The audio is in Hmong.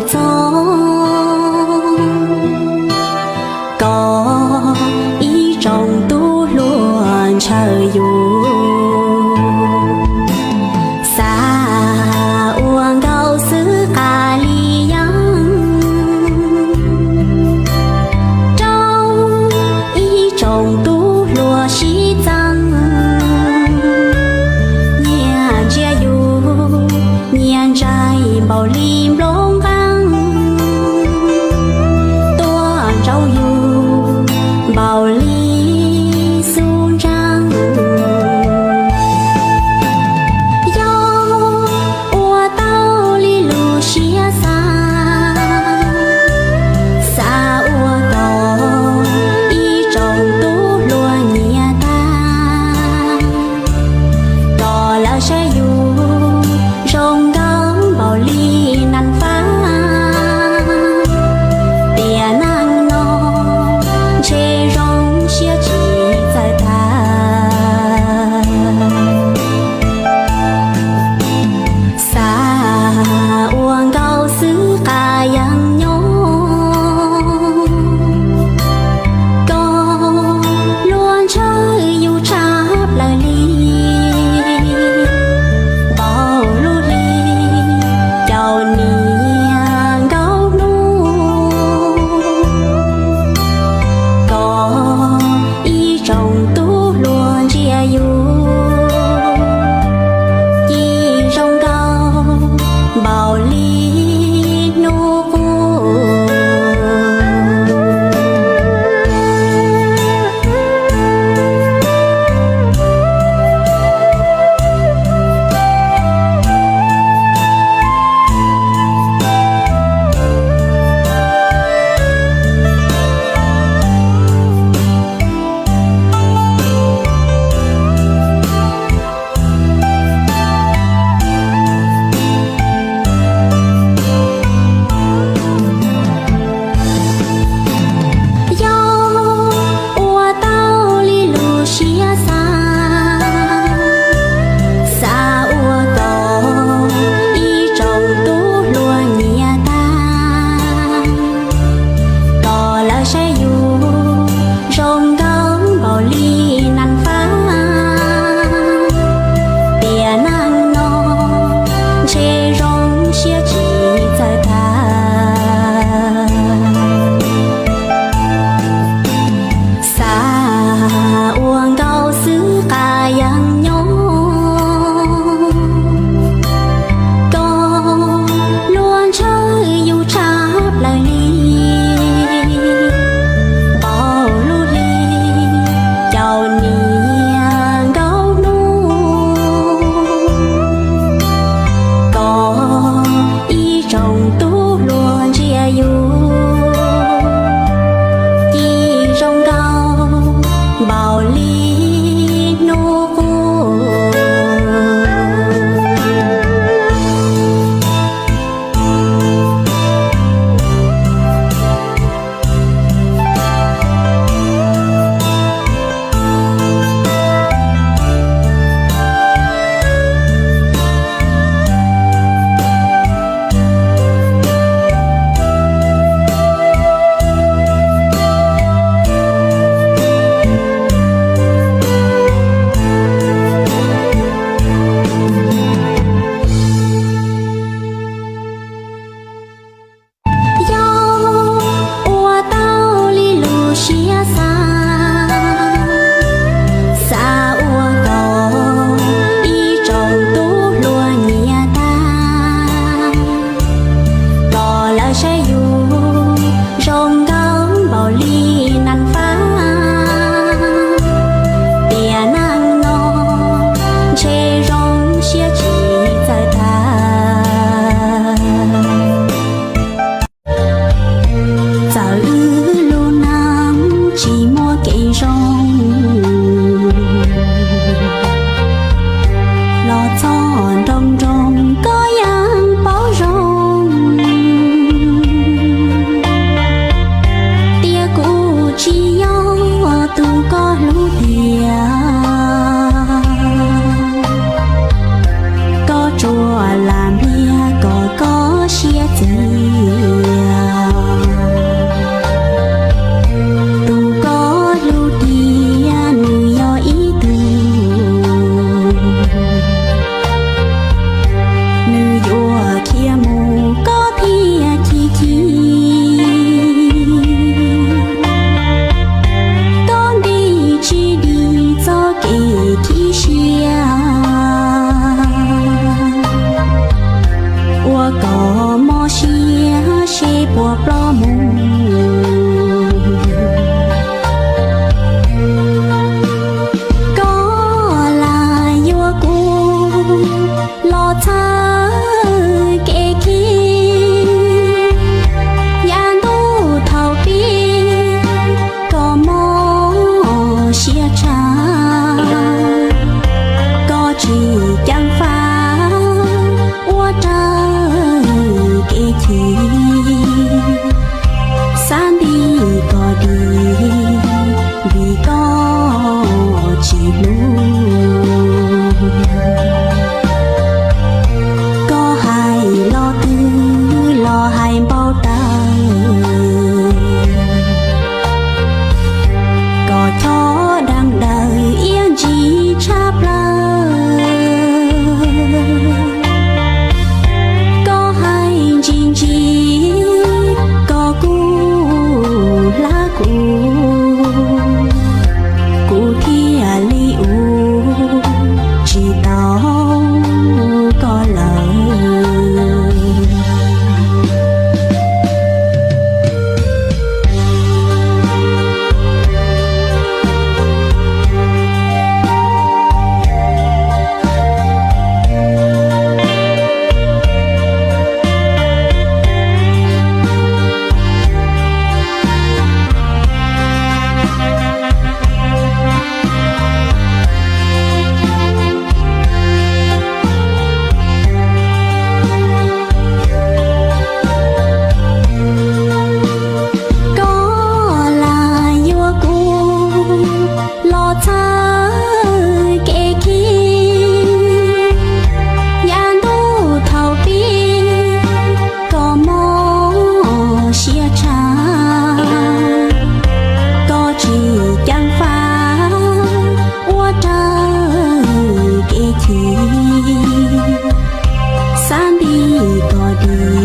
txog, koj ib tsoom tub hluas ntshaw yus, xav ua nkauj xwb qas li yeeb rau ib tsoom tub hluas sib txeeb. Nyias ntsia yus, nyias ntshai npaum li nplooj nqeeb, tuaj ntsaum yus npaum li xub ntsab. Yog ua tau li lus siab xav, xav ua kom ib tsoom tub hluas nyias tag, kom lawv saib yus zoo nkauj npaum li nas fab. Tiam neej no ntshe zoo siab tsis txawj tag. Xav ua nkauj xwb qas yeeb nyob, koj luag ntshaw yus tshaj plaws li. Npaum lub hli caum niam nkaum hnub, kom ib tsoom tub hluas ntsia yus, ci zoo nkauj npaum li hnub qub. Yog ua tau li lus siab xav, xav ua kom ib tsoom tub hluas nyias tag, kom lawv saib yus zoo nkauj npaum li nas fab. Tiam neej no ntshe zoo siab tsis txawj tag. Xav ua nkauj xwb qas yeeb nyob, koj luag ntshaw yus tshaj plaws li. Npaum lub hli caum niam nkaum hnub, kom ib tsoom tub hluas ntsia yus, ci zoo nkauj npaum li hnub qub. Yog ua tau li lus siab xav, xav ua kom ib tsoom tub hluas nyias tag, kom lawv saib yus zoo nkauj npaum li nas fab. Tiam neej no ntshe zoo siab tsis txawj tag. Txawm wb lub neej tsis muaj kev zoo, los txog nroo nroo koj yeej paub zoo. Tias kuv tsis yog tus koj hlub tiag, koj tsuas lam npliag kom koj siab txwv. tis, xav nti koj dim, vim koj tsis hlub. Koj hais lo twg los hais npau taws, koj chob dab daws iab ntsis tshaj plaws. Koj hais ntsis ntsis, koj kuj hlub kuv, kuv thiaj li ua tsis tau koj lawm. Koj lam yuav kuv los txhawb kev khi, yav ntuj thaum pib koj mob siab tshaj, koj tsis ceev faj ua raws kev khi, xav nti koj dim,